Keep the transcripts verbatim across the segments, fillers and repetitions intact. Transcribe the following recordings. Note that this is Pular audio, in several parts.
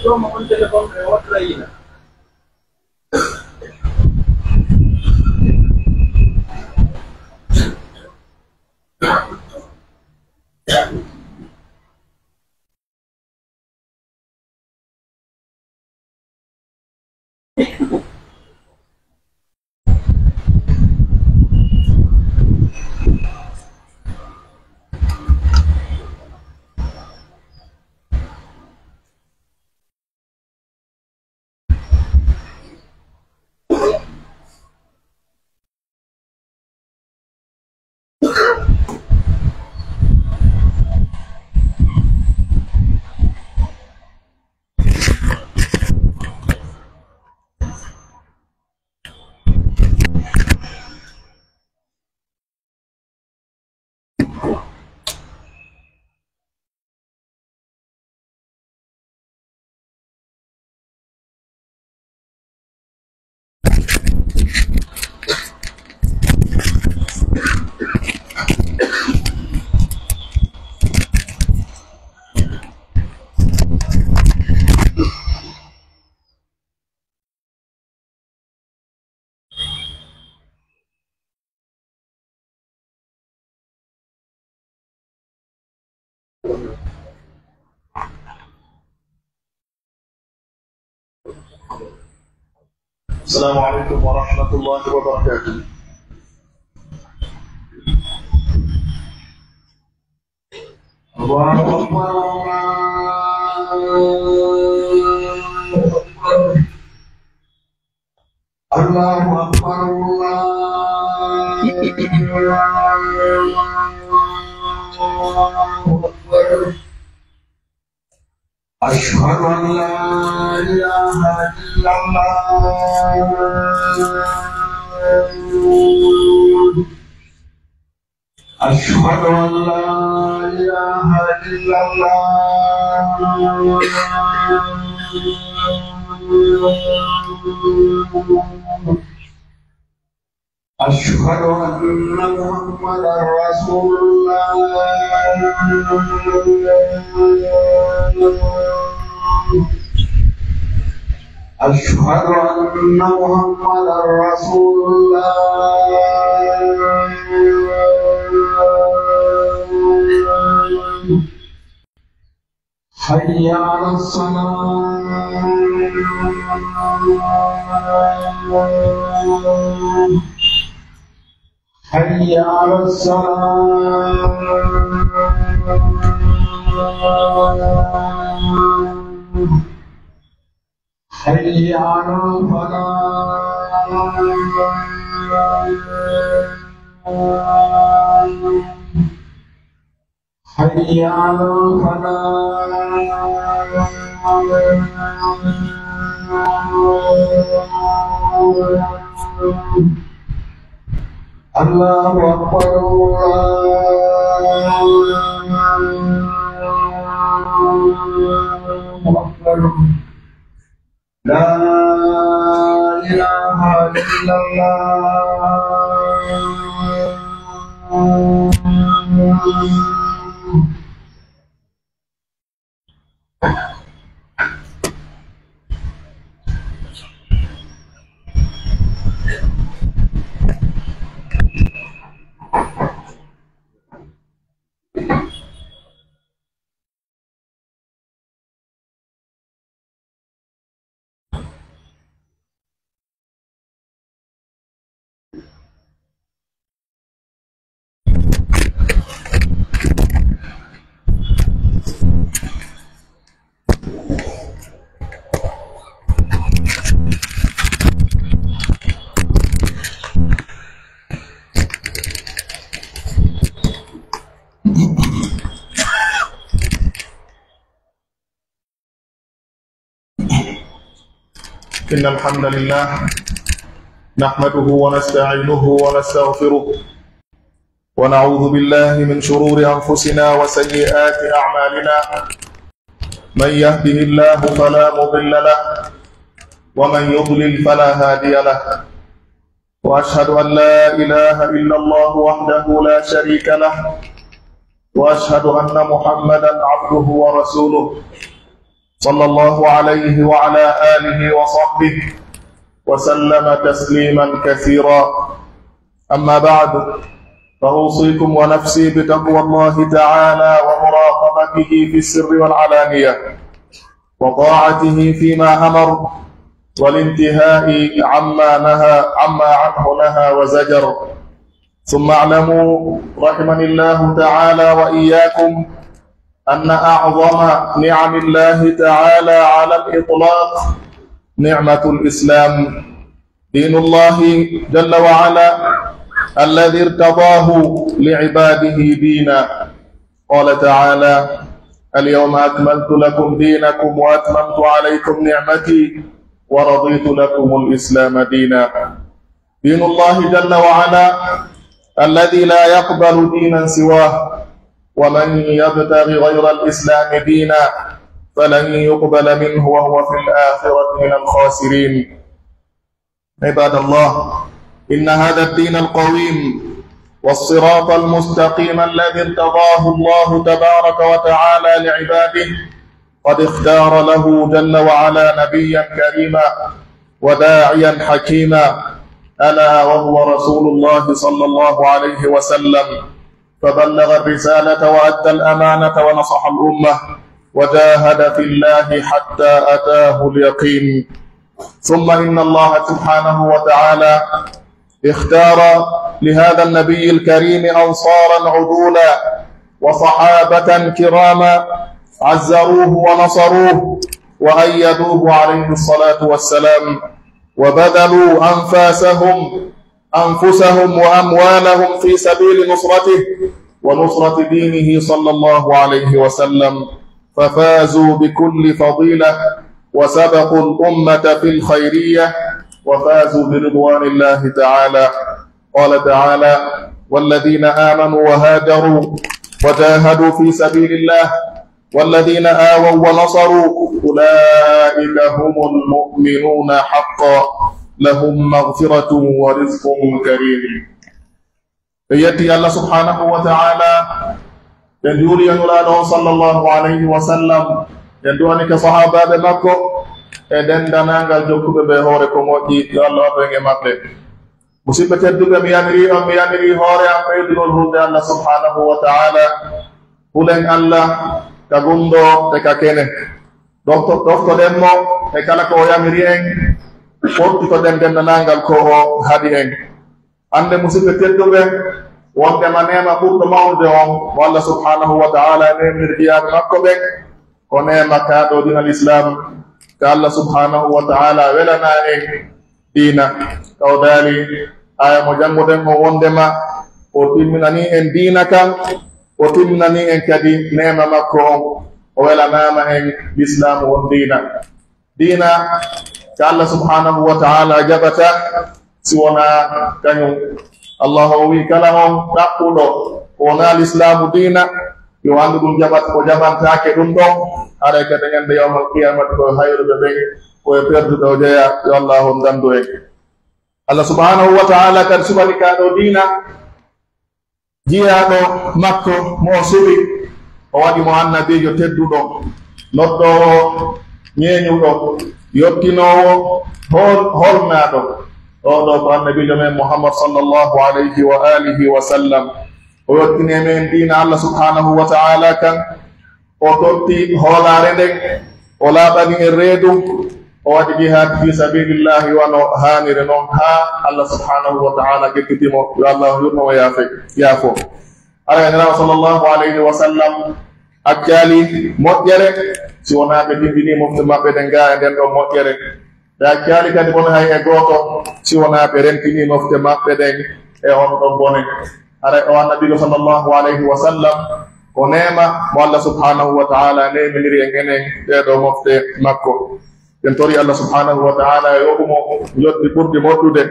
Jooma on telefon e wotra yina. السلام عليكم ورحمة الله وبركاته. الله أكبر، الله أكبر. الله أكبر، الله أكبر. أشهد أن لا إله إلا الله. أشهد أن لا إله إلا الله. أشهد أن محمدا رسول الله. أشهد أن محمدا رسول الله. حي على الصلاة. حي على الصلاة. حي على الفلاح. حي على الفلاح. الله أكبر، الله أكبر. لا إله إلا الله. إن الحمد لله نحمده ونستعينه ونستغفره، ونعوذ بالله من شرور أنفسنا وسيئات أعمالنا. من يهده الله فلا مضل له، ومن يضلل فلا هادي له. وأشهد أن لا إله إلا الله وحده لا شريك له، وأشهد أن محمدا عبده ورسوله. صلى الله عليه وعلى آله وصحبه وسلم تسليما كثيرا. أما بعد، فأوصيكم ونفسي بتقوى الله تعالى ومراقبته في السر والعلانية، وطاعته فيما أمر، والانتهاء عما نهى، عما عنه نهى وزجر. ثم اعلموا رحمني الله تعالى وإياكم أن أعظم نعم الله تعالى على الإطلاق نعمة الإسلام، دين الله جل وعلا الذي ارتضاه لعباده دينا. قال تعالى: اليوم أكملت لكم دينكم وأتممت عليكم نعمتي ورضيت لكم الإسلام دينا. دين الله جل وعلا الذي لا يقبل دينا سواه، ومن يبتغ غير الإسلام دينا فلن يقبل منه وهو في الآخرة من الخاسرين. عباد الله، إن هذا الدين القويم والصراط المستقيم الذي ارتضاه الله تبارك وتعالى لعباده قد اختار له جل وعلا نبيا كريما وداعيا حكيما، ألا وهو رسول الله صلى الله عليه وسلم، فبلغ الرسالة وأدى الأمانة ونصح الأمة وجاهد في الله حتى أتاه اليقين. ثم إن الله سبحانه وتعالى اختار لهذا النبي الكريم أنصارا عدولا وصحابة كراما عزروه ونصروه وأيدوه عليه الصلاة والسلام، وبذلوا أنفاسهم، أنفسهم وأموالهم في سبيل نصرته ونصرة دينه صلى الله عليه وسلم، ففازوا بكل فضيلة وسبقوا الأمة في الخيرية وفازوا برضوان الله تعالى. قال تعالى: والذين آمنوا وهاجروا وجاهدوا في سبيل الله والذين آووا ونصروا أولئك هم المؤمنون حقا لهم مغفرة ورزق كريم. Ɓe yetti Allah subhanahu wa ta'ala, ɓe njuuli e Nulaaɗo on sallallahu alayhi wa sallam, ɓe du'ani ka sahaabaaɓe makko e denndaangal jokkuɓe ɓe hoore ko moƴƴi, yo Allah waɗu en e maɓɓe. Musidɓe tedduɓe, mi yamirii on, mi yamirii hoore am ɓeydugol hulde Allah subhanahu wa ta'ala. Hulen Allah ka gunndoo e ka kene. Ɗofto-, ɗoftoɗen mo e kala ko o yamiri en, ɓottitoɗen denndaangal ko o haɗi en. Annde, musidɓe tedduɓe, wondema neema ɓurɗo mawnude on, mo Allah subhanahu wa ta'ala neeminiri jiyaaɓe makko ɓen, ko neema kaa ɗoo diinal Islaam, ka Allah subhanahu wa ta'ala welanaa en diina. Ka o daali, aaya mo janngoɗen on, wondema o timminanii en diina kan, o timminanii en kadi neema makko on, o welanaama en Lislaamu on diina. Diina ka Allah subhanahu wa ta'ala jaɓata si wonaa kañum. Allah o wi'i, kala on ɗaɓɓuɗo ko wonaa Lislaamu diina, yo anndu ɗum jaɓat-, o jaɓantaake ɗum ɗon, haray kadi ñande yawmal qiyamati ko e hayruɓe ɓen, ko e perduɓe o jeyaa, yo Allah on dandu en. Allah subhanahu wa ta'ala kadi suɓani kaa ɗoo diina, jiyaaɗo makko mo o suɓi, o waɗi mo annabiijo tedduɗo, noddoowo ñeeñuɗo, yottinoowo hol-, holnaaɗo. Oo ɗoo ko annabiijo men Muhammad sallallahu alayhi wa alihi wa sallam. O yottini e men diina Allah subhanahu wa ta'ala kan, o totti hoolaare nden, o laaɓani en reedu, o waɗi jihaad fi sabilillahi wano haaniri non, haa Allah subhanahu wa ta'ala ƴettiti mo, yo Allah yurmo mo yaafe, yaafo. Hara Nelaaɗo sallallahu alayhi wa sallam accaali moƴƴere, si wonaa ɓe timmini mofte maɓɓe ɗen gaa e nden ɗon moƴƴere. Ɓe accaali kadi bone hay e gooto, si wonaa ɓe rentinii mofte maɓɓe ɗen e on ɗon bone. Haray o annabiijo sallallahu alayhi wa sallam, ko neema mo Allah subhanahu wa ta'ala neeminiri en enen ɗee ɗoo mofte makko. En tori Allah subhanahu wa ta'ala yo yoɓu mo njoɓdi ɓurdi moƴƴude.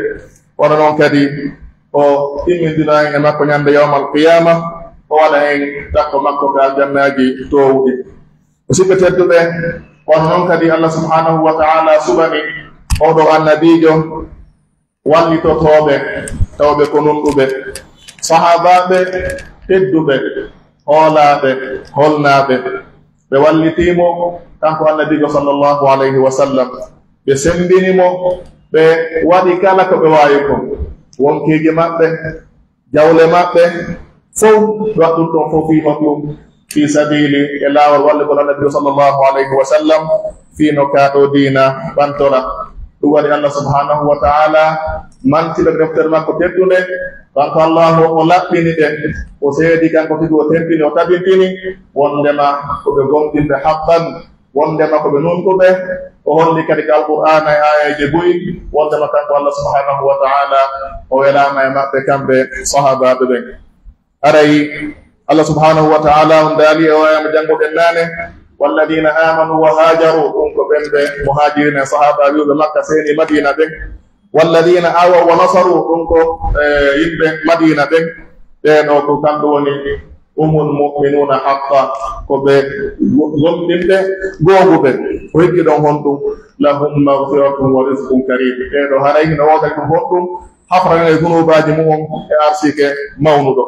Kono non kadi, o immindina en e makko ñande yawmal qiyaama, o waɗa en takko makko ka aljannaaji toowuɗi. Musidɓe tedduɓe, kono non kadi Allah subhanahu wa ta'ala suɓani oo ɗoo annabiijo wallitotooɓe, tawɓe ko nunɗuɓe, sahaabaaɓe tedduɓe, hoolaaɓe, holnaaɓe, Ɓe wallitii mo, kanko Annabiijo sallallahu alayhi wa sallam. Ɓe semmbini mo, ɓe waɗi kala ko ɓe waawi kon. Wonkiiji maɓɓe, jawle maɓɓe, fow ɓe waɗi ɗum ɗon fow fii honɗum? Fii sabiili e laawol wallugol Annabiijo sallallahu alayhi wa sallam, fii no kaa ɗoo diina ɓantora. Ɗum waɗi Allah subhanahu wa ta'ala manti ɓe deftere makko teddunde, kanko Allahu o laɓɓini ɓe, o seedi kanko tigi, o tentinii, o tabintini wonndema ko ɓe gomɗinɓe haqqan, wonndema ko ɓe nunɗuɓe. O holli kadi ka Alqur'aana e aayeeje buy wonndema kanko Allah subhanahu wa ta'ala o welaama e maɓɓe kamɓe sahaabaaɓe ɓen. Haray Allah subhanahu wa ta'ala on daali e o aaya mo jannguɗen naane, "Walladina amanu wa hajaru," ɗum ko ɓen ɓe muhajirina e sahaaba wi'uɓe Makka seeni Madina ɓen. "Walladina awaw wa nasaru," ɗum ko, eh, yimɓe Madina ɓen. Ɓee ɗoo ko kamɓe woni umul mu'minuna haqqa, ko ɓe go-, gomɗinɓe googuɓe. Ko hikki ɗon honɗum? "Lahum maghfiratun wa rizqun karim." Ɓee ɗoo haray hino woodani ɗum honɗum? Hafrana e zunubaaji mu'un e arsike mawnuɗo.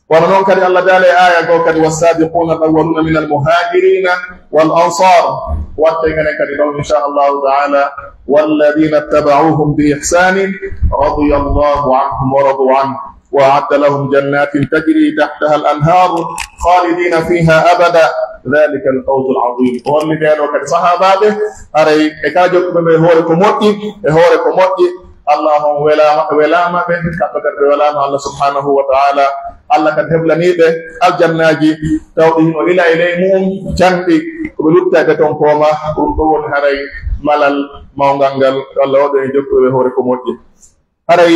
Kono non kadi Allah daali e aaya goo kadi, "Wassabiquna al-awwaluna min al-muhajirina wal ansar." Watten enen kadi ɗon, insha Allahu ta'ala. "Walladina ittaba'uhum bi ihsanin radiyallahu anhum wa radu anhu wa a'adda lahum jannatin tajri tahtaha al-anharu khalidina fiha abada dhalika al-fawzu al-azim." O holli ɓee ɗoo kadi sahaabaaɓe, haray e kala jokkuɓe ɓe e hoore ko moƴƴi, e hoore ko moƴƴi, Allah on welaama, welaama ɓe, kamɓe kadi ɓe welaama Allah subhanahu wa ta'ala. Allah kadi heblanii ɓe aljannaaji tawɗi hino ila e ley mu'un canɗi, ko ɓe lutta e ɓe ton kooma. Ɗum ɗoo woni haray malal mawngal ngal Allah waɗi en jokkuɓe e hoore ko moƴƴi. Haray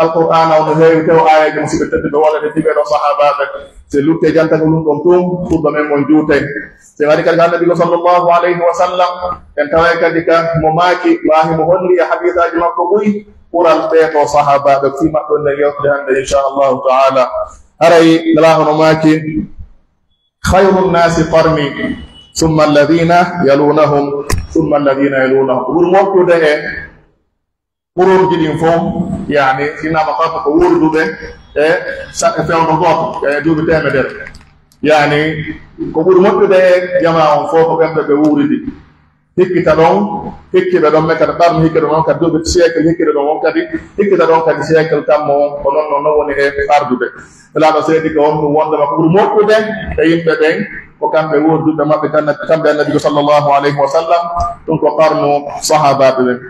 Alqur'aana on no heewi tew aayeeje musiɓɓe tedduɓe wonande fii ɓee ɗoo sahaabaaɓe. Si lutti e jantagol ɗum ɗon tun, khutba men on juutay. Si en ari kadi ka Annabiijo sallallahu alayhi wa sallam, en taway kadi ka mo maaki, maahi mo holli e hadiisaaji makko buy, ɓural ɓee ɗoo sahaabaaɓe fii maɓɓe on en yewtude hannde, insha Allahu ta'ala. Haray Nelaaɗo no maaki, "Khayru nnasi qarni, thumma alladhina yalunahum, thumma alladhina yalunahum." Ko ɓuri moƴƴude e Qurunji ɗin fow, yaani, si innama fardu ko wuurduɓe e sa-, e fewndo gooto, e duuɓi teemedere. Yaani, ko ɓuri moƴƴude e jamaa on fow ko ɓen ɓe ɓe wuuridi. Hikkita ɗon, hikkiɓe ɗon, men kadi qarnu hikkiɗo ɗon, kadi duuɓi siècle hikkiɗo ɗon on kadi, hikkita ɗon kadi siècle kammo on, ko non non non woni e ardude. Nelaaɗo seedi ko on ɗum wondema ko ɓuri moƴƴude e yimɓe ɓen, ko kamɓe wuurduɓe maɓɓe, kan-, kamɓe Annabiijo sallallahu alayhi wa sallam, ɗum ko qarnu sahaabaaɓe ɓen.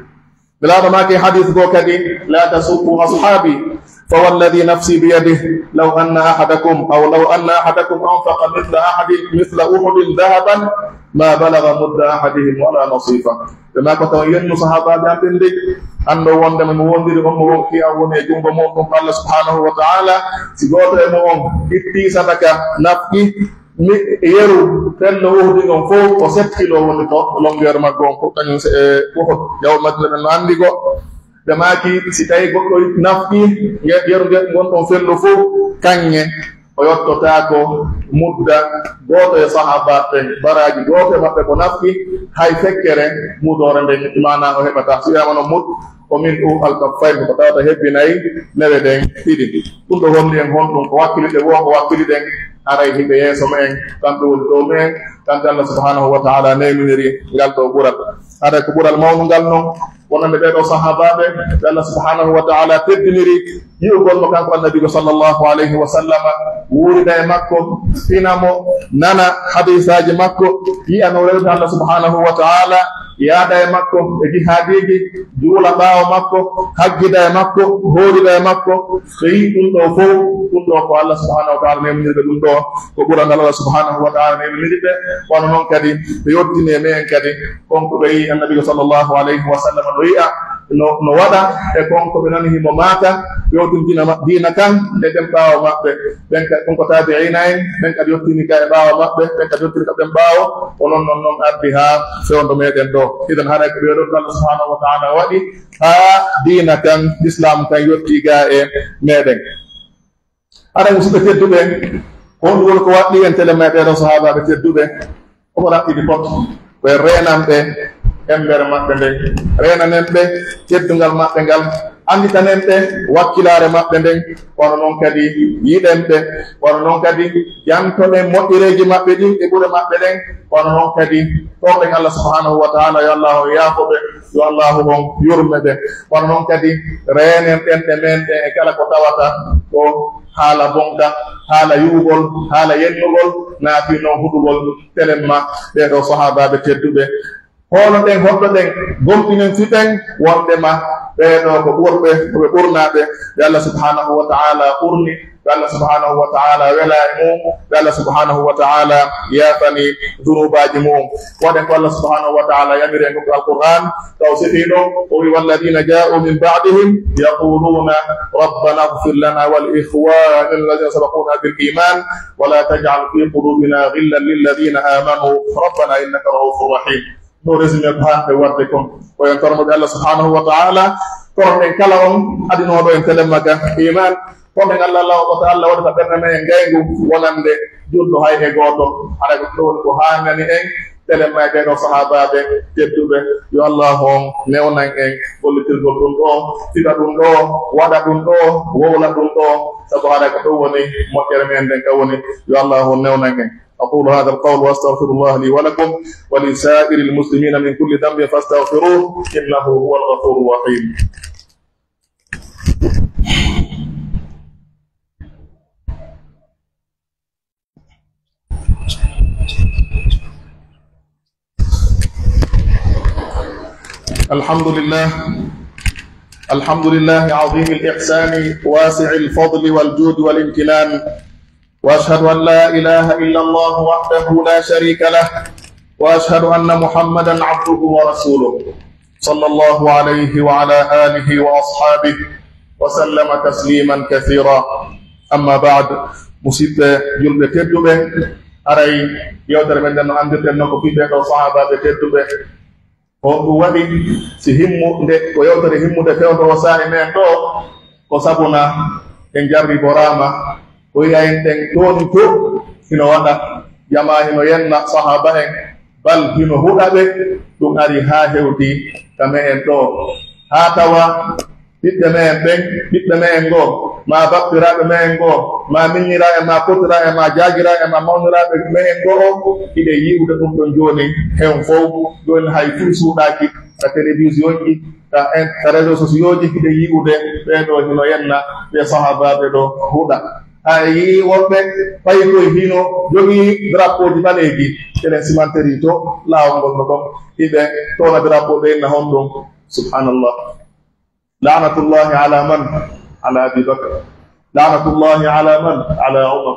Nelaaɗo maaki e hadiis goo kadi, "La tasubbu ashaabi, fa walladhi nafsi biyadihi, law anna ahadakum, aw law anna ahadakum anfaqa mithla ahadi, mithla Uhudin dhahaban, ma balagha mudda ahadihim wala nasifa." Ɓe maaki, "Taw yennu sahaabaaɓe an ɓen de, anndo wondema mi wondiri on mo wonki an woni e junngo mu'un ɗum ko Allah subhanahu wa ta'ala, si gooto e mu'un itti sadaka nafqi, mi yeru fello Uhudi ngon fow ko sept kilo woni ko longueur maggo on ko kañum se-, e Uhud, yaw Madina ɓen no anndi go." Ɓe maaki, "Si tawi goɗɗo nafqi nge-, yeru nge, ngon ɗon fello fow, kaŋŋe, o yottotaako mudda gooto e sahaabaaɓe ɓen, baraaji gooto e maɓɓe ko nafqi, hay fekkere mudoore nden, maanaa o heɓataa." Si wiyaama non mud, ko min u al-kaffayn, ko tawata hebbinay newe ɗen ɗiɗi. Ɗum ɗo holli en honɗum ko wakkili ɗe woo, ko wakkili ɗen, haray hiɓe yeeso me'en, kamɓe woni dow me'en, kamɓe Allah subhanahu wa ta'ala neeminiri ngal ɗo ɓural. Haray ko ɓural mawnungal non, wonande ɓee ɗoo sahaabaaɓe, ɓe Allah subhanahu wa ta'ala teddiniri yi'ugol mo kanko Annabiijo sallallahu alayhi wa sallam, wuurida e makko, fina mo, nana hadiisaaji makko, yi'a no welata Allah subhanahu wa ta'ala, yaada e makko e jihaadiiji, juula ɓaawo makko, hajjida e makko, hoorida e makko, so yi'i ɗum ɗoo fow, ɗum ɗoo ko Allah subhanahu wa ta'ala neeminirɓe ɗum ɗoo, ko ɓural ngal Allah subhanahu wa ta'ala neeminiri ɓe. Wano non kadi, ɓe yottini e me'en kadi, kon ko ɓe yi'i Annabiijo sallallahu alayhi wa sallam no yi'a, no, no waɗa, e kon ko ɓe nani himo maaka, yewtindina ma-, diina kan, e ɓen ɓaawo maɓɓe. Ɓen ka, kon ko taabi'iina en, ɓen kadi yottini ka e ɓaawo maɓɓe, ɓen kadi yottini ka ɓen ɓaawo, o non, non, non ardi haa fewndo meɗen ɗo. Idan haray ko ɓe ɗon Allah subhanahu wa ta'ala waɗi haa diina kan, Islam kan yotti gaa e meɗen. Haray musidɓe tedduɓe, ko honɗum woni ko waɗɗi en tele meɗen ɗo sahaabaaɓe tedduɓe? Omo raɓɓiɗi fof, ko en reenan ɓe embere maɓɓe nden, reenanen ɓe teddungal maɓɓe ngal, Annditanen ɓe wakkilaare maɓɓe nden, kono non kadi yiɗen ɓe, kono non kadi jantoɗen moƴƴereeji maɓɓe ɗin e ɓure maɓɓe ɗen, kono non kadi torɗen Allah subhanahu wa ta'ala, yo Allah on yaafo ɓe, yo Allah on yurme ɓe, kono non kadi reenen ɗenɗe men ɗen e kala ko tawata ko haala bonka, haala yuwugol, haala yennugol, naati non huɗugol telemma ɓee ɗoo sahaabaaɓe tedduɓe. Hooloɗen, hoɗɗoɗen, gomɗinen, fiɓen wondema ɓee ɗoo ko ɓurɓe, ko ɓe ɓurnaaɓe, ɓe Allah subhanahu wa ta'ala ɓurni, ɓe Allah subhanahu wa ta'ala wela e mum, ɓe Allah subhanahu wa ta'ala yaafani dunubaaji mum. Waɗen ko Allah subhanahu wa ta'ala yamiri en ko Alqur'an, taw sifii ɗon, o wi, "والذين جاءوا من بعدهم يقولون ربنا اغفر لنا ولإخواننا الذين سبقونا بالإيمان ولا تجعل في قلوبنا غلا للذين آمنوا ربنا إنك رؤوف رحيم." No résumé ko haanɓe waɗde kon, ko en tormoɓe Allah subhanahu wa ta'ala, torɗen kala on adinooɗo en telemma ga iman, torɗen Allah, Allah o ta'ala waɗata ɓernde men ngayngu wonande julɗo hay e gooto. Haray ko ɗum woni ko haanani en telemma e ɓee ɗoo sahaabaaɓe tedduɓe. Yo Allah on newnan en gollitirgol ɗum ɗoo, fiɗa ɗum ɗoo, waɗa ɗum ɗoo, wowla ɗum ɗoo, sabu haray ko ɗum woni moƴƴere men nden ka woni. Yo Allah on newnan en. أقول هذا القول وأستغفر الله لي ولكم ولسائر المسلمين من كل ذنب فاستغفروه إنه هو الغفور الرحيم. الحمد لله. الحمد لله عظيم الإحسان واسع الفضل والجود والامتنان. وأشهد أن لا إله إلا الله وحده لا شريك له، وأشهد أن محمدا عبده ورسوله، صلى الله عليه وعلى آله وأصحابه وسلم تسليما كثيرا. أما بعد، musiɓɓe julɓe tedduɓe, haray yewtere men nden no anndirten non ko fii ɓee ɗoo sahaabaaɓe tedduɓe. On ɗum waɗi si himmu-, nde ko yewtere himmude fewndo o saa'i men ɗoo, ko sabuna en jarriboraama, ko wi'a en ɗen tooñi to hino waɗa, jamaa hino yenna sahaaba en, bal hino huɗa ɓe, ɗum ari haa hewti ka me'en ɗoo. Haa tawa ɓiɓɓe me'en ɓen, ɓiɓɓe me'en goo, maa bappiraaɓe me'en goo, maa miñiraaɓe, maa potiraaɓe, maa jaagiraaɓe, maa mawniraaɓe me'en goo, hiɗen yi'ude ɗum ɗon jooni, hen fow, jooni hay fuu suuɗaaki, ka télévision ji, ka in-, ka réseaux sociaux ji, hiɗen yi'ude ɓee ɗoo hino yenna, ɓee sahaabaaɓe ɗoo huɗa. Hay yi'i woɓɓe, fay koy hino jogii drapeau ji ɓaleeji, telen cimenterie to laawol ngol no ɗon, hiɓe toona drapeau ɓe inna honɗum, subhanallah. لعنة الله على من؟ على أبي بكر. لعنة الله على من؟ على عمر.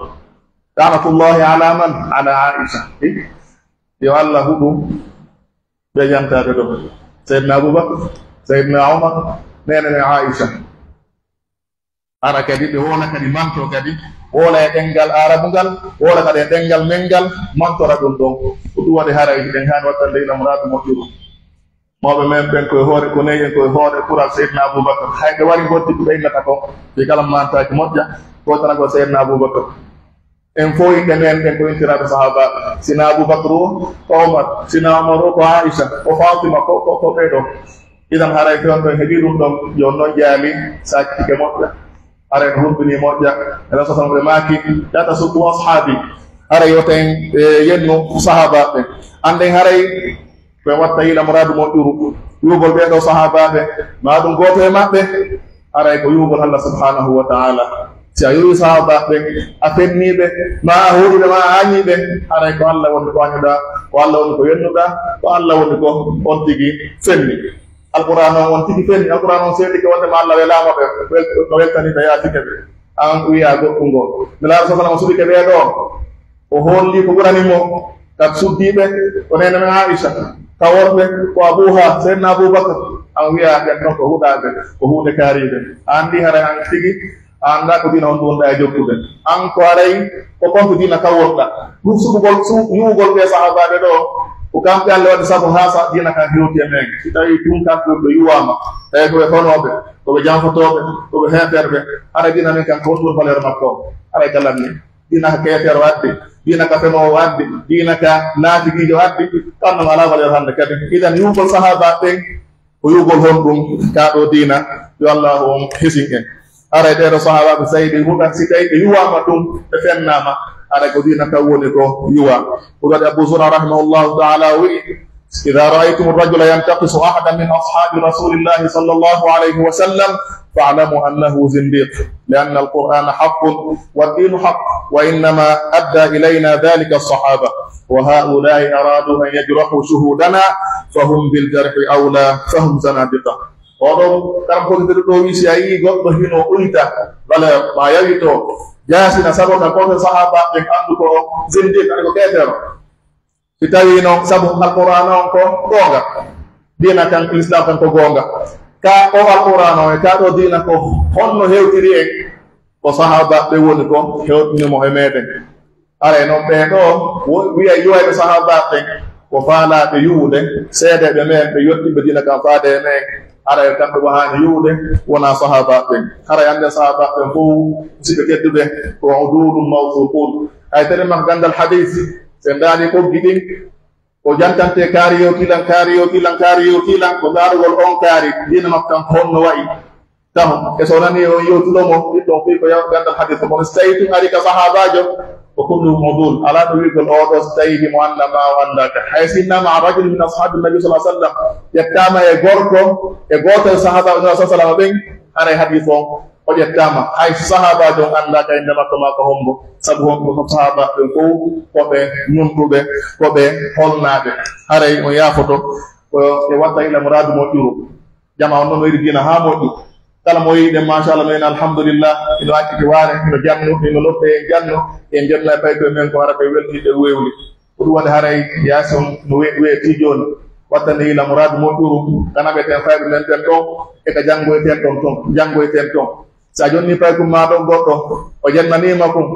لعنة الله على من؟ على عائشة. Eh? Yo Allah huɗu ɓe jantaaɓe ɗo. Seydina Abubakar, Seydina Umar, neene men Aisha. Hara kadi ɓe woola kadi manto kadi, woola e ɗemngal Aarabu ngal, woola kadi e ɗemngal men ngal, mantora ɗum ɗon. Ko ɗum waɗi haray hiɗen haani wattande ila muraadu moƴƴuru. Mawɓe men ɓen koye hoore, ko ne'i en koye hoore kural Seydina Abubakar. Hay ɓe wari ngotti ko ɓe innata ko, ɓe kala mantaaki moƴƴa, ko tanagol Seydina Abubakar. En fow inɗe men ɗen ko intiraaɓe sahaabaaɓe. Sina Abubakar o, ko Umar. Sina Umar o, ko Aisha, ko Fatima, ko, ko, ko ɓee ɗoo. Idan haray ko on ɗon heɓi ɗum ɗon, yo on non jaali, saakitike moƴƴa. Haray no hulɓinii moƴƴa. Rasul sallallahu alaihi wasallam ɓe maaki, "La tasubbu ashaabi." Haray yo ten, eh, yennu sahaabaaɓe. Annden haray Ɓe watta yila muraadu moƴƴuru, yuugol ɓee ɗoo sahaabaaɓe, maa ɗum gooto e maɓɓe, haray ko yuugol Allah subhanahu wa ta'ala. Si a yuuwi sahaabaaɓe, a fennii ɓe, maa a huuɗii ɓe, maa a aañii ɓe, haray ko Allah woni ko aañuɗaa, ko Allah woni ko yennuɗaa, ko Allah woni ko on tigi fenni. Alqur'aan on, on tigi fenni. Alqur'aan on seedike wonde ma Allah welaama ɓe, wel-, no weltani ɓe, yaafike ɓe. An wi'aa goɗɗum ngoo. Nelaaɗo sallallahu alaihi wasallam sudike ɓee ɗoo. O holli ko ɓurani mo, ka suddiiɓe, ko neene men Aisha, ka worɓe, ko abuha, Seydina Abubakar. An wi'aa ɓen non ko huɗaaɓe, ko huunde kaariiɓe. A anndi haray an tigi, a anndaa ko diina on ɗum wonɗaa e jokkude. An ko haray, ko kon ko diina ka wonɗaa. Ɗum suɓugol, su-, yuugol ɓee sahaabaaɓe ɗoo, ko kamɓe Allah waɗi sabu haa sa diina kan hewti e men. Si tawii tun kan ɗum ɓe yuwaama, tawi ko ɓe honooɓe, ko ɓe janfotooɓe, ko ɓe heeferɓe, haray diina men kan ko honɗum valeur makko? Haray ka lanni. Diina ka keefeero addi, diina ka fenoowo addi, diina ka naafiqiijo addi, ko annama alaa valeur hannde kadi. Idan, yuugol sahaaba ɓen, ko yuugol honɗum? Kaa ɗoo diina, Yo Allaahu on hisin en. Haray ɓee ɗoo sahaabaaɓe, si tawii ɓe huɗa, si tawii ɓe yuwaama ɗum, ɓe fennaama, haray ko diina kan woni ko yuwaa. Ko waɗi Abu Zur'a rahimahullahu ta'ala o wi'i, إذا رأيتم الرجل ينتقص أحدا من أصحاب رسول الله صلى الله عليه وسلم فاعلموا أنه زنديق، لأن القرآن حق والدين حق، وإنما أدى إلينا ذلك الصحابة، وهؤلاء أرادوا أن يجرحوا شهودنا فهم بالجرح أولى، فهم زنادقة. Oɗo karam ko ɓe ɗoo wi'i, si a yi'ii goɗɗo hino uyta, walla ma yawito, jaasina sabu ka gooto sahaabaaɓe ɓen, anndu ko zindiq, ani ko keefeero. Si tawii non, sabu Alqur'aana on ko goonga, diina kan, Lislaam kan ko goonga, ka o Alqur'aana on e ka ɗoo diina ko honno hewtiri en? Ko sahaabaaɓe woni ko hewtini mo e meɗen. Haray non ɓee ɗoo wo-, wi'a yuwayɓe sahaabaaɓe ɓen ko faalaaɓe yuwude seedeeɓe men, ɓe yottiɓe diina kan faade e men. Haray kamɓe ko haani yuwude, wonaa sahaabaaɓe ɓen. Haray anndee sahaabaaɓe ɓen fow, musiɓɓe tedduɓe, ko udulun mawsuqun. Hay telen maa ko ganndal hadiis, si en ndaarii ɓoggi ɗin, ko jantantee kaari yewtilan, kaari yewtilan, kaari yewtilan, ko ndaarugol on kaari, diina makko kan ko honno wa'i. Taho, e so nanii on yewtuɗo mo, ɗiɗɗon fii ko yaw-, ganndal hadiis, kono si tawii tun ari ka sahaabaajo, ko kulluhum udul. Alaa ɗo wi'ugol oo ɗoo si tawii himo annda maa o anndaaka. Hay si innaama an rajulin min ashaabi nabi sallallahu alaihi wasallam, yettaama e gorko, e gooto e sahaabaaɓe nabi sallallahu alaihi wasallam ɓen, haray hadiis on o ƴettaama. Hay si sahaabaajo on anndaaka innde makko maa ko hombo, sabu honɗun? Ko sahaabaaɓe ɓen fow ko ɓe nunɗuɓe, ko ɓe holnaaɓe. Haray on yaafoto, ko e watta ila muraadu moƴƴuru. Jamaa on non no yiɗi diina haa moƴƴi. Kala mo yi'i ɗen, machallah, no en alhamdulillah, hino acciti waare, hino jannu, hino nodde en jannu, en jonna e paykoye men ko hara ɓe welti, ɓe wewli. Ko ɗum waɗi haray yaasi on no we-, weetii jooni. Wattani ila muraadu moƴƴuru, ka naɓeten fayɓe men ɓen ɗon, e ka janngoyten ɗon ton, janngoyten ton. Si a jonnii paykun maa ɗon goɗɗo, o jannanii ma kun,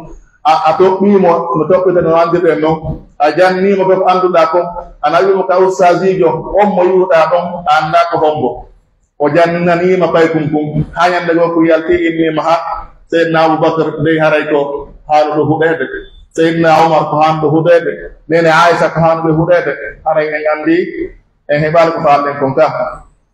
a, a toɓɓii mo, no toɓɓirten no anndirɗen non, a jannii mo ko annduɗaa kon, a nawii mo ka ustaasiijo, on mo yi'uɗaa ɗon, a anndaa ko hombo. O jannanii ma paykun kun, haa ñannde goo kun yaltii, innii ma, haa Seydina Abubakar dey haray ko haanuɗo huɗeede, Seydina Umar ko haanuɗo huɗeede, neene Aysa ko haanuɗo huɗeede, haray en anndii, en heɓaali ko faalɗen kon ka.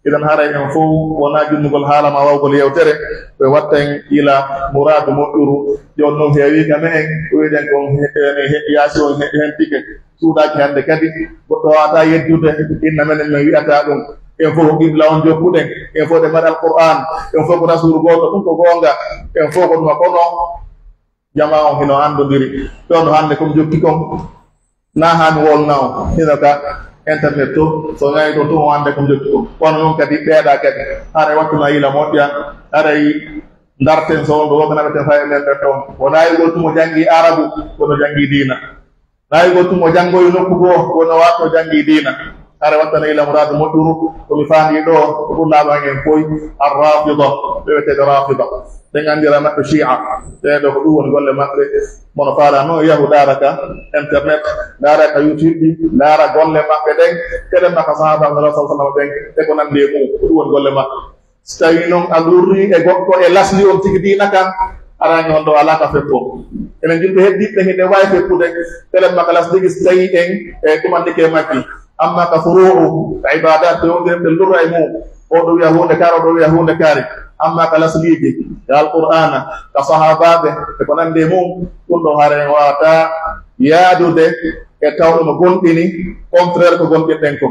Idan haray en fow wonaa junnugol haala maa wawgol yewtere, ɓe watta en ila muraadu moƴƴuru. Jooni non heewii ka me'en, ko wi'uɗen kon he-, he-, he-, yaasi on he-, hentike. Suuɗaaki hannde kadi, goɗɗo waawataa yeddude, inna menen men wi'ataa ɗum. En fow ko qibla on jokkuɗen, en fow ɗen mari Alqur'aan, en fow ko Rasuulu gooto, ɗum ko goonga, en fow ko ɗuma. Kono jamaa on hino anndondiri. Ɗon no hannde ko mi jokki kon, na haa mi wolna on, hino ka internet to, so ngayi ɗo to, o annda ko mi jokki kon. Kono non kadi ɓeeɗa kadi, hara wattana yila moƴƴa, haray ndarten so on ɗo wokanaɓeten fay e men ɓen ɗon. Wonaa yigol tun o janngi Arabu, kono janngi diina. Naayugol tun o janngoyi nokku goo, kono wato janngi diina. Hara wattana ila muraadu moƴƴuru, ko mi faandi ɗo, ko ɗum laaɓan en foy, Ar-Rafida, ɓe wi'eteeɓe Rafida. Ɓen anndira maɓɓe Shi'a. Ɓee ɗo ko ɗum woni golle maɓɓe. Mono faala no yahu ndaara ka internet, ndaara ka YouTube, ndaara golle maɓɓe ɗen, kede maka sahaaba Rasul sallallahu alaihi wasallam ɓen, e ko nandi e mum, ko ɗum woni golle maɓɓe. Si tawii non a lurrii e goɗɗo e lasli on tigi diina kan, araani on ɗo alaa ka feppo. Enen julɓe heddiiɓe hiɗen waawi feppude, telen maka lasli ɗi si tawii en e tumandike e majji. Amma ka furu'u, ka ibaadaat, ko yonde ɓe lurra e mum. O ɗo wi'a huunde kaari, o ɗo wi'a huunde kaari. Amma ka lasliiji, ka Alqur'aana, ka sahaabaaɓe, e ko nandi e mum, ɗum ɗo hare en waawataa yaadude e tawɗo no gomɗini, contraire ko gomɗinɗen ko.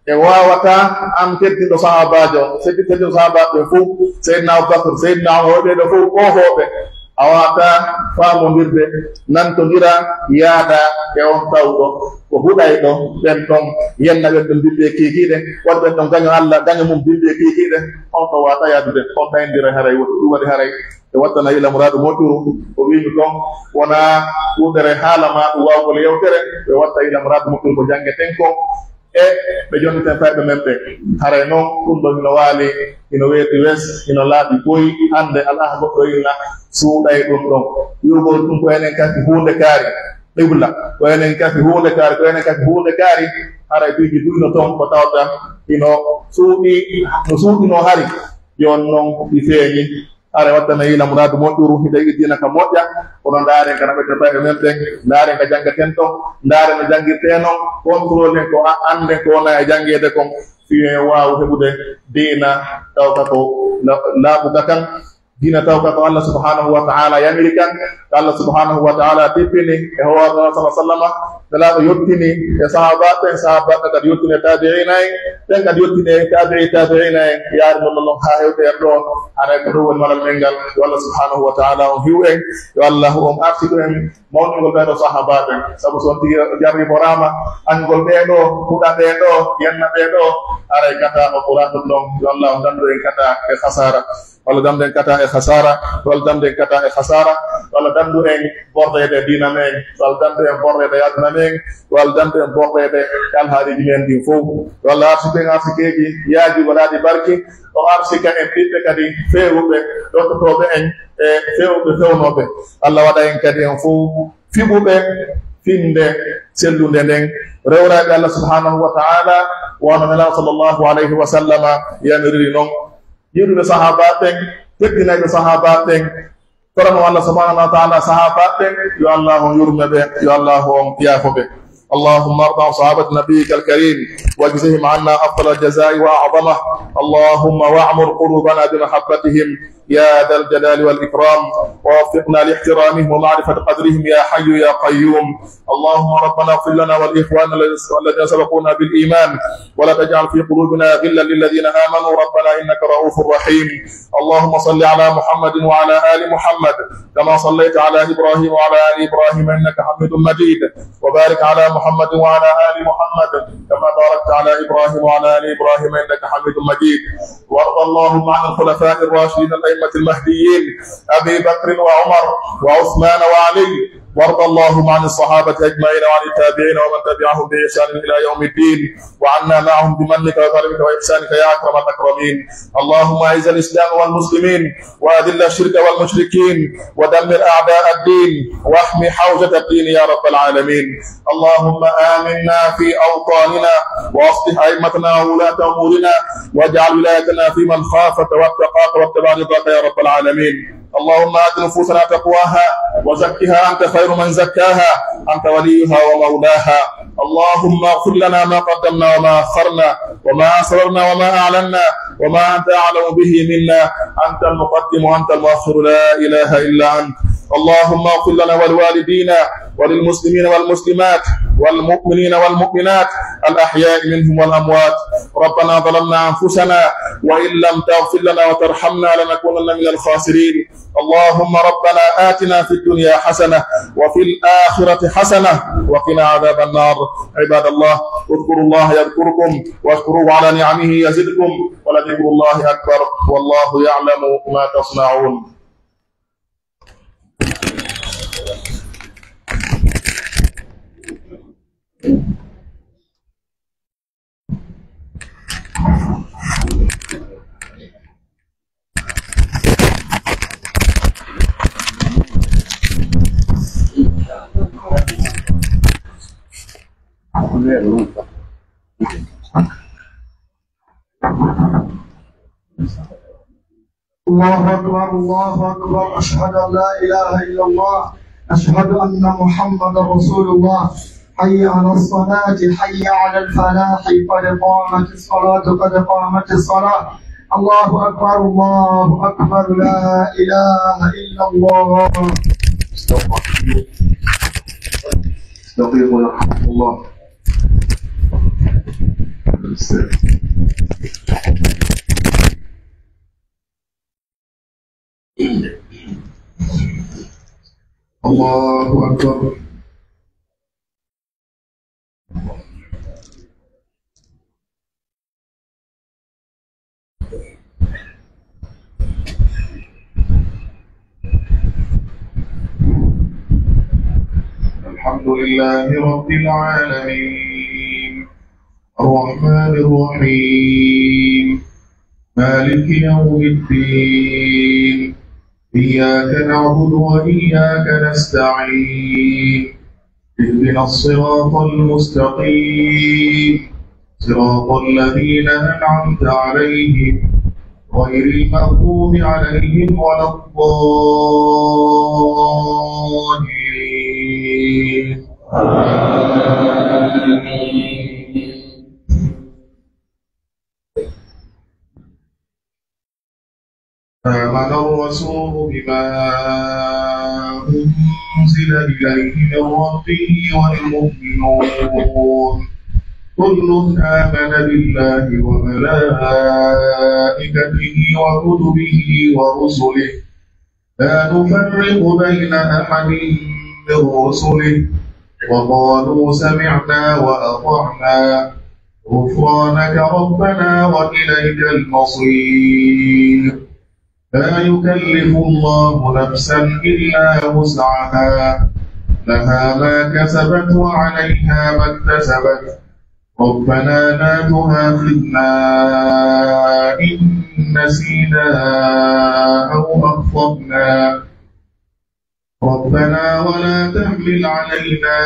E waawataa an teddinɗo sahaabaajo, teddi-, teddinɗo sahaabaaɓe ɓen fow, Seydina Abubakar, Seydina Umar, ɓee ɗo fow koofooɓe, a waawataa faamondirde, nantondira, yaada e on tawɗo ko huɗayɗo ɓen ɗon, yenna ɓen ɗon bimbi e kiikiiɗe, waɗa ɓen ɗon gaño Alla, gaño mum bimbi e kiikiiɗe, on ɗo waawataa yaadude, on ɗayndira haray woto ɗum waɗi haray. Ɓe wattana ila muraadu moƴƴuru, ko wiimi kon, wonaa ɗuuɗere haala maa ɗum waawgol yewtere, ɓe watta ila muraadu moƴƴuru ko janngeten kon, e ɓe jonniten fayɓe men ɓe. Haray non, ɗum ɗon hino waali, hino weeti wes, hino laaɓi boy, hannde alaa goɗɗo inna suuɗay ɗum ɗon. Wi'ugol ɗum ko enen kafi huunde kaari, qibla, ko enen kafi huunde kaari, ko enen kafi huunde kaari, haray piiji buy no ton ko tawata hino suuɗi, no suuɗinoo hari, jooni non ɗi feeñi. Haray watta men yiila muraadu moƴƴuru, hiɗen yiɗi diina ka moƴƴa, kono ndaaren ka no ɓeddata e men ɓen, ndaaren ka janngeten ɗon, ndaaren no janngirtee non, kontrolen ko a-, annden ko wona e janngeede kon, fii en waawu heɓude diina tawka ko la-, laaɓuka kan, diina tawka ko Allah subhanahu wa ta'ala yamiri kan, ko Allah subhanahu wa ta'ala tippini e hoore Rasul sallallahu alaihi wasallam, Nelaaɗo yottini e sahaabaaɓe ɓen, sahaabaaɓe ɓen kadi yottini e taabi'iina en, ɓen kadi yottini e taabi'i taabi'iina en, yaari non non haa hewti en ɗoo. Haray ko ɗum woni malal men ngal. Yo Allah subhanahu wa ta'ala on hiw en, yo Allah on arsiku en mawningol ɓee ɗoo sahaabaaɓe ɓen. Sabu so on tigi jarriboraama, anngol ɓee ɗoo, huɗa ɓee ɗoo, yenna ɓee ɗoo, haray kata o ɓuraɗum ɗon. Yo Allah on dandu en kata e khasaara. Walla dandu en kata e khasaara, walla dandu en kata e khasaara, walla dandu en borreede diina men, walla dandu en borreede aduna men, walla dandu en borreede e alhaaliiji men ɗin fow. Walla arsiku en arsikeeji yaajuɗi waɗaaɗi barki, o arsika en ɓiɓɓe kadi feewuɓe, ɗoftotooɓe en e feewuɓe fewnooɓe. Allah waɗa en kadi en fow fiɓuɓe fiɓnde sellunde nden, rewraaɓe Allah subhanahu wa ta'ala, wano Nelaaɗo sallallahu alayhi wa sallama yamiriri non. Yiɗuɓe sahaabaaɓe ɓen, teddinayɓe sahaabaaɓe ɓen, torano Allah subhanahu wa ta'ala sahaabaaɓe ɓen, yo Allah on yurme ɓe, yo Allah on yaafo ɓe. اللهم ارض عن صحابة نبيك الكريم واجزهم عنا أفضل الجزاء وأعظمه. اللهم واعمر قلوبنا بمحبتهم يا ذا الجلال والإكرام، ووفقنا لاحترامهم ومعرفة قدرهم يا حي يا قيوم. اللهم ربنا اغفر لنا ولإخواننا الذين سبقونا بالإيمان، ولا تجعل في قلوبنا غلا للذين آمنوا ربنا إنك رؤوف رحيم. اللهم صل على محمد وعلى آل محمد كما صليت على إبراهيم وعلى آل إبراهيم إنك حميد مجيد. وبارك على محمد وعلى آل محمد كما باركت على إبراهيم وعلى آل إبراهيم إنك حميد مجيد. وارض اللهم عن الخلفاء الراشدين الأئمة المهديين أبي بكر وعمر وعثمان وعلي. وارض اللهم عن الصحابة أجمعين وعن التابعين ومن تبعهم بإحسان إلى يوم الدين. وعنا معهم بمنك وكرمك وإحسانك يا أكرم الأكرمين. اللهم أعز الإسلام والمسلمين وأذل الشرك والمشركين ودمر أعداء الدين واحم حوزة الدين يا رب العالمين. اللهم آمنا في أوطاننا وأصلح أئمتنا وولاة أمورنا واجعل ولايتنا في من خافك واتقاك واتبع رضاك يا رب العالمين. اللهم آت نفوسنا تقواها وزكها أنت خير من زكاها أنت وليها ومولاها. اللهم اغفر لنا ما قدمنا وما أخرنا وما أسررنا وما أعلنا وما أنت أعلم به منا. أنت المقدم وأنت المؤخر، لا إله إلا أنت. اللهم اغفر لنا ولوالدينا وللمسلمين والمسلمات والمؤمنين والمؤمنات الأحياء منهم والأموات. ربنا ظلمنا أنفسنا وإن لم تغفر لنا وترحمنا لنكونن من الخاسرين. اللهم ربنا آتنا في الدنيا حسنة وفي الآخرة حسنة وقنا عذاب النار. عباد الله، اذكروا الله يذكركم واشكروه على نعمه يزدكم ولذكر الله أكبر والله يعلم ما تصنعون. الله أكبر، الله أكبر. أشهد أن لا إله إلا الله. أشهد أن محمدا رسول الله. حي على الصلاة، حي على الفلاح، قد قامت الصلاة، قد قامت الصلاة. الله أكبر، الله أكبر، لا إله إلا الله. استقيموا يرحمكم الله. الله أكبر. الحمد لله رب العالمين. الرحمن الرحيم. مالك يوم الدين. إياك نعبد وإياك نستعين. اهدنا الصراط المستقيم. صراط الذين أنعمت عليهم. غير المغضوب عليهم ولا الضالين. آمين. آمن الرسول بما أنزل إليه من ربه والمؤمنون، كل آمن بالله وملائكته وكتبه ورسله، لا نفرق بين أحد من رسله، وقالوا سمعنا وأطعنا، غفرانك ربنا وإليك المصير. لا يكلف الله نفسا إلا وسعها، لها ما كسبت وعليها ما اكتسبت، ربنا لا تؤاخذنا إن نسينا أو أخطأنا، ربنا ولا تحمل علينا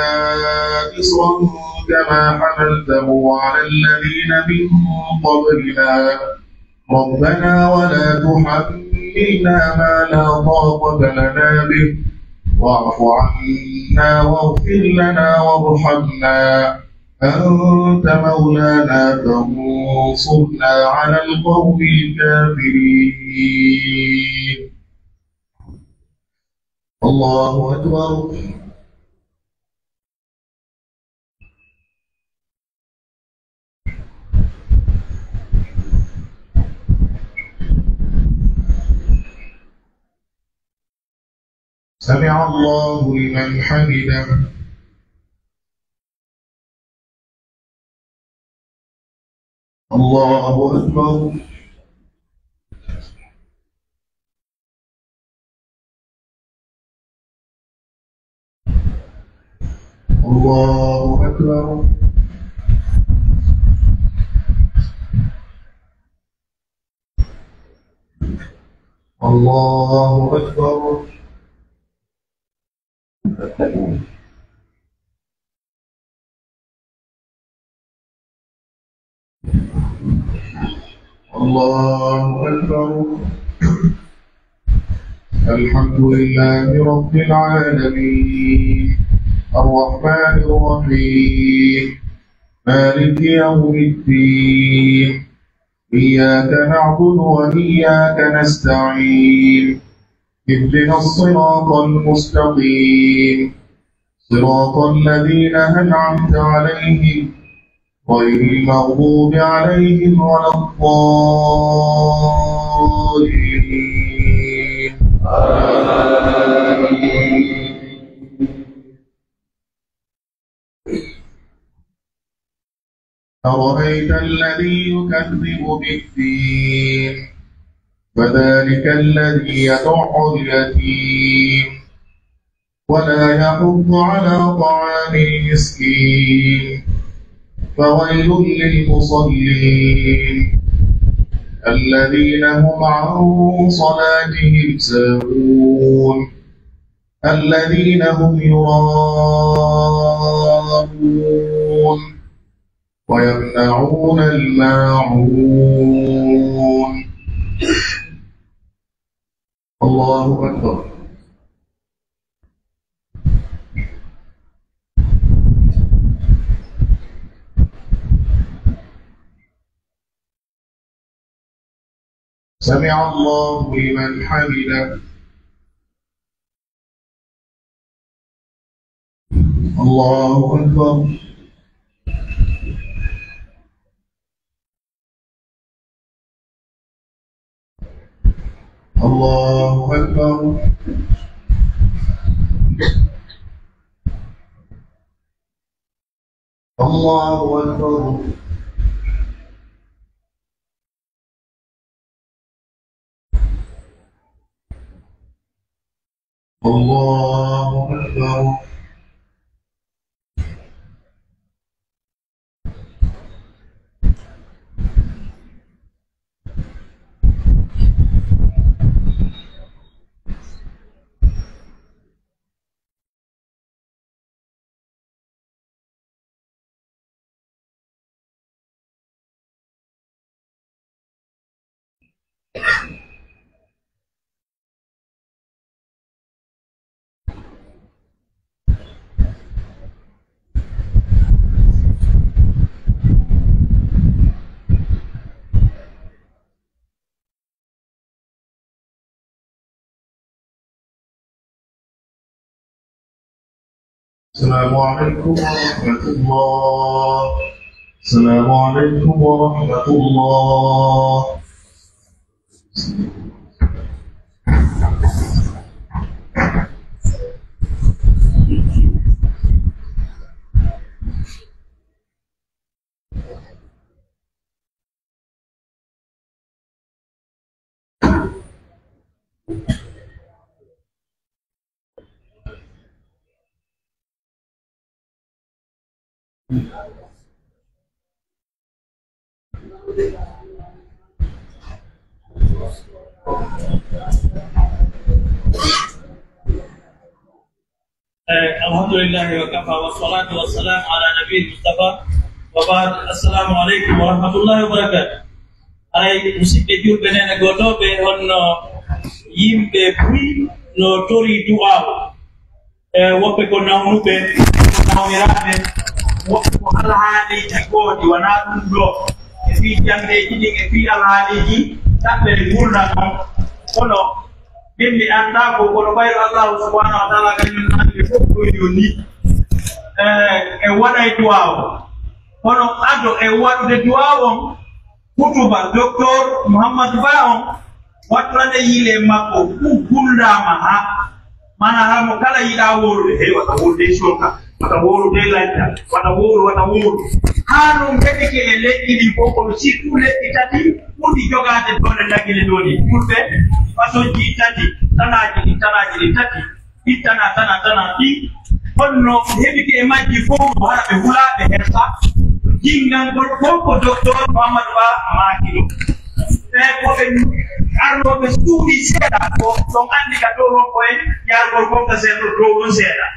إصرا كما حملته على الذين من قبلنا، ربنا ولا تحملنا ما لا طاقة لنا به، واعف عنا واغفر لنا وارحمنا، أنت مولانا فانصرنا على القوم الكافرين. الله أكبر. سمع الله لمن حمده. الله أكبر. الله أكبر. الله أكبر. الله أكبر. الحمد لله رب العالمين. الرحمن الرحيم. مالك يوم الدين. إياك نعبد وإياك نستعين. اهدنا الصراط المستقيم. صراط الذين أنعمت عليهم غير المغضوب عليهم ولا الضالين. آمين. أرأيت الذي يكذب بالدين فذلك الذي يدع اليتيم ولا يحض على طعام المسكين فويل للمصلين الذين هم عن صلاتهم ساهون الذين هم يراءون ويمنعون الماعون. الله أكبر. سمع الله لمن حمده. الله أكبر. الله أكبر. الله أكبر. الله أكبر. السلام عليكم ورحمة الله. السلام عليكم ورحمة الله. Eh, alhamdulillahi wa kafa, wa salatu wa salam ala nabiyil mustafa, wa ba'd. Assalamu alaikum wa rahmatullahi wa barakatuh. Aray, musidɓe julɓe, neene gootooɓe, honno yimɓe buy no tori du'aawu. Eh, woɓɓe ko nawnuɓe, ko nawniraaɓe, woɓɓe ko alhaaliiji gooti, wanaa ɗum ɗoo. E fii janndeeji ɗin, e fii alhaaliiji ɗaɓɓe ɗe ngurndan on. Kono min mi anndaa ko, kono ɓayru Allahu subhanahu wa taala kañum anndi fof ko yoni. Eh, e waɗay duwaaw. Kono ado e waɗude duwaaw on, hutuba Docteur Mouhamadou Ba on, waɗtorande yiile makko, ɗum guldaama haa, maanaa haa mo kala yiɗaa wowlude, hey, wata wowlude e Soka, wata wowlude e Lacca, wata wowlu, wata wowlu. Haa ɗum heɓike e leƴƴi ɗin fof, kono surtout leƴƴi tati ɓurɗi jogaade doole Lagine ɗoo ɗin. Fulɓe, façon ji tati, tanaaji ɗin, tanaaji ɗin tati. Ɗi tana, tana, tana, ɗi honno heɓike e majji fof, ko hara ɓe hula, ɓe hersa. Jinngangol fof ko Docteur Mouhamadou Ba maaki ɗum. Ɓe ko ɓe arnooɓe suuɗi seeɗa, ko ɗon anndi ka dow on ko en yargol fof ka seeɗa, dow on seeɗa.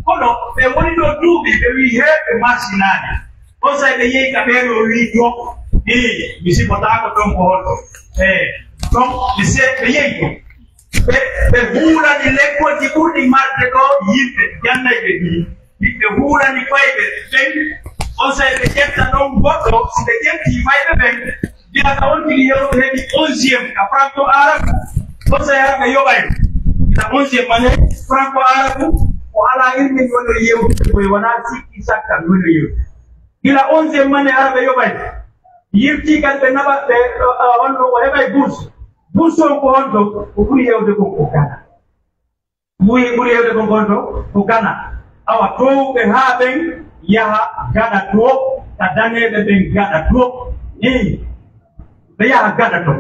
Kono ɓe woni ɗo duuɓi, ɓe wi'i, "Hee, ɓe marsinaani." On saa'i ɓe yehi ka ɓee ɗoo wi'i, "Ɗoo, ɗi, mi sifotaako ɗon ko honɗo." Eh, ɗon ɓe se-, ɓe yehi ɗon. Ɓe, ɓe huulani lekkolji ɓurɗi marde ɗoo yimɓe, jannayɓe ɗi. Ɓe huulani fayɓe ɓen, on saa'i ɓe ƴetta ɗon goɗɗo, si ɓe ƴettii fayɓe ɓen, gila ka on tigi yewtu heɓi onzième ka franco arabe, on saa'i hara ɓe yoɓay. Gila onzième mane franco arabe, ko alaa ilmin wonno yewtude koye, wonaa sikki sakka wonno yewtude. Gila onzième mane hara ɓe yoɓay. Yirtii kan ɓe naɓa ɓe, uh, uh, on ɗo o heɓay bourse. Bourse on ko on ɗo, ko ɓuri hewde kon ko Gana. Ɓuri, ɓuri hewde kon kon ɗo, ko Gana. Awa, towɓe haa ɓen yaha gaɗa to, ka daneeɓe ɓen gaɗa to. Eyi, ɓe yaha gaɗa to.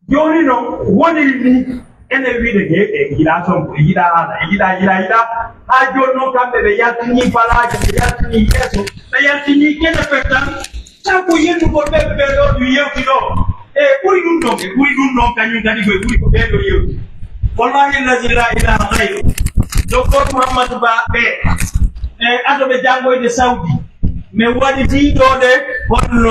Jooni non, woniri ni, enen wiide he, e yiɗaa Sonko, e yiɗaa Aada, e yiɗaa, yiɗaa, yiɗaa. Haa jooni non, kamɓe ɓe yaltinii balaaje, ɓe yaltinii yeeso, ɓe yaltinii kene fettan. Sabu yennugol ɓe, ɓe ɗoo ɗum yewti ɗoo. E ɓuri ɗum ɗon, e ɓuri ɗum ɗon, kañum kadi ko e ɓuri ko ɓee ɗoo yewti. Wallahi allazi la ilaha ghayru. Docteur Mouhamadou Ba ɓe, e ado ɓe janngoyde Saudi. Min waɗitii ɗoo ɗe honno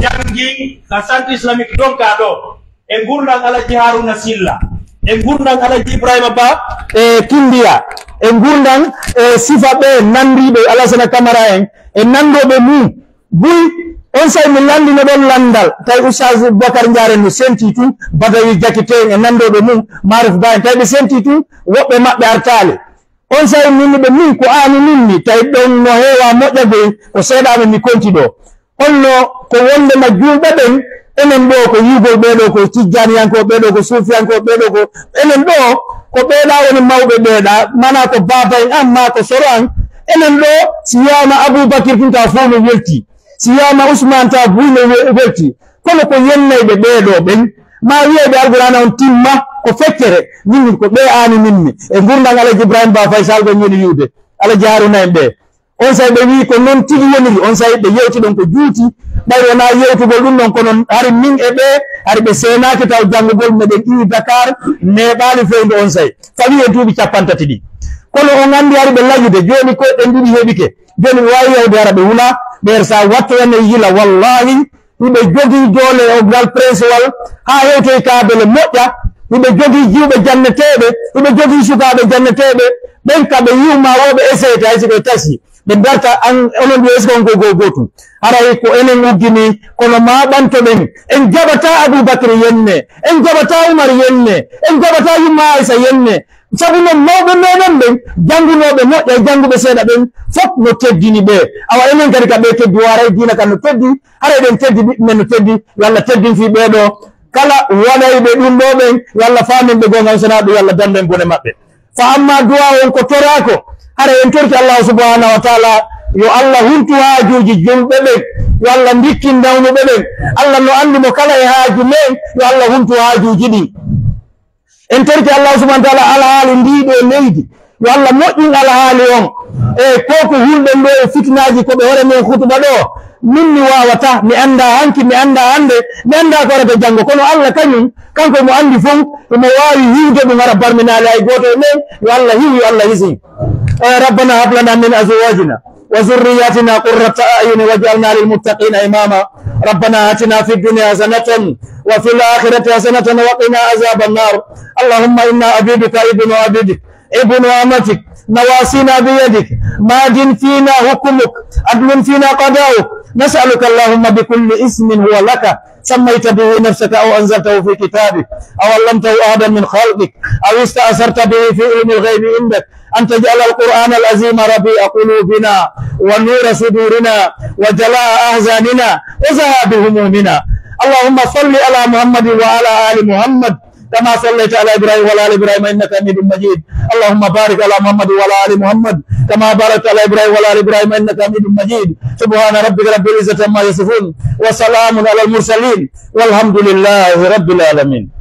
janngi ka Centre Islamique Donka ɗoo. E ngurndan Alaji Haruna Silla, e ngurndan Alaji Ibrahima Ba, e Kindiya, e ngurndan, e sifa ɓe nanndiiɓe Alasana Kamara en, e nanndooɓe mum. Buy, on saa'i mi lanndino ɗon lanndal, tawi Oustaz Boubacar Ndiare no sentii tun, Badawi Jakite en e nanndooɓe mum, Maruf Ba en, tawi ɓe sentii tun, woɓɓe maɓɓe artaali. On saa'i min ɓe min ko aani min mi, tawi ɗon no heewa moƴƴagol, ko seeɗa mi konti ɗoo. Honno ko wondema julɓe ɓen, enen ɗoo ko yi'ugol ɓee ɗoo ko tijjaaniyankooɓe, ɓee ɗoo ko suufiyankooɓe, ɓee ɗoo ko, enen ɗoo ko ɓee ɗaa woni mawɓe ɓee ɗaa, maanaa ko baaba en an maa ko soro an, enen ɗoo si wi'aama Abuu Bakir tun tawa fow no weltii, si wi'aama Usmaan tawa buy no we-, weltii, kono ko yennayɓe ɓee ɗoo ɓen, maa wi'ayɓe Alqur'aana on timma ko feccere, min ko ɓee aani min mi, e ngurndan Alaji Ibrahima Ba Faysal ɓen woni wi'ude, Alaji Haruna en ɓee. On saa'i ɓe wi'i ko non tigi woniri, on saa'i ɓe yewti ɗon ko juuti, ɓay wonaa yewtugol ɗum ɗon, kono hari min e ɓee, hari ɓe seenaaki taw janngugol meɗen iwi Dakar, neeɓaali fewndo on saa'i, fawii e duuɓi cappanɗe tati ɗin. Kono on anndi hari ɓe laƴude, jooni koyɗe ɗiɗi heɓike, jooni ɓe waawi yahude hara ɓe wula, ɓe hersa wattoyane yila, wallaahi, hiɓe jogii doole e ngal prince wal haa hewtoy kaabele moƴƴa, hiɓe jogii jiwɓe janneteeɓe, hiɓe jogii sukaaɓe janneteeɓe, ɓen ka ɓe yi'u maa woo ɓe essayete hay si ɓe tasi, ɓe darta an, onon ɗum est-ce que on ko go-, gootum? Haray ko enen uggini, kono maa ɓanto ɓen, en jaɓataa Abubakar Yenne, en jaɓataa Umar Yenne, en jaɓataa Yumma Aysa Yenne, Sabu non, mawɓe meɗen ɓen, janngunooɓe moƴƴa e jannguɓe seeɗa ɓen, fof no teddini ɓe. Awa, enen kadi ka ɓe teddi, o haray diina kan no teddi, haray ɗen teddi, ɓiɓɓe men no teddi, yo Allah teddin fii ɓee ɗoo. Kala waɗayɓe ɗum ɗoo ɓen, yo Allah faamin ɓe goonga, on sonaa ɗum, yo Allah dandu en bone maɓɓe. Fa amma du'a on ko toraako, haray en torki Allahu subhanahu wa ta'ala, yo Allah huntu haajuuji julɓe ɓen, yo Allah ndikkin nawnuɓe ɓen. Allah no anndi mo kala e haaju men, yo Allah huntu haajuuji ɗin. En torike Allahu subhanahu wa ta'ala alhaali ndii ɗoo leydi. Yo Allah moƴƴin alhaali on. E ko ko hulɗen ɗoo e fitinaaji ko ɓe hoore men hutuba ɗoo. Min mi waawataa, mi anndaa hanki, mi anndaa hannde, mi anndaa ko arata janngo. Kono Allah kañum, kanko mo anndi fow, himo waawi hiwde ɗum hara barminaali hay gooto e men. Yo Allah hiw, yo Allah hisin. Eh, ربنا هب لنا من أزواجنا وذرياتنا قرة أعين واجعلنا للمتقين إماما. ربنا آتنا في الدنيا حسنة وفي الآخرة حسنة وقنا عذاب النار. اللهم إنا عبيدك ابن عبدك ابن أمتك نواصينا بيدك ماض فينا حكمك عدل فينا قضاؤك. نسألك اللهم بكل اسم هو لك سميت به نفسك أو أنزلته في كتابك أو علمته أحدا من خلقك أو استأثرت به في علم الغيب عندك أن تجعل القرآن العظيم ربيع قلوبنا ونور صدورنا وجلاء أحزاننا وذهاب همومنا. اللهم صل على محمد وعلى آل محمد كما صليت على إبراهيم وعلى آل إبراهيم إنك حميد مجيد. اللهم بارك على محمد وعلى آل محمد كما باركت على إبراهيم وعلى آل إبراهيم إنك حميد مجيد. سبحان ربك رب العزة عما يصفون وسلام على المرسلين والحمد لله رب العالمين.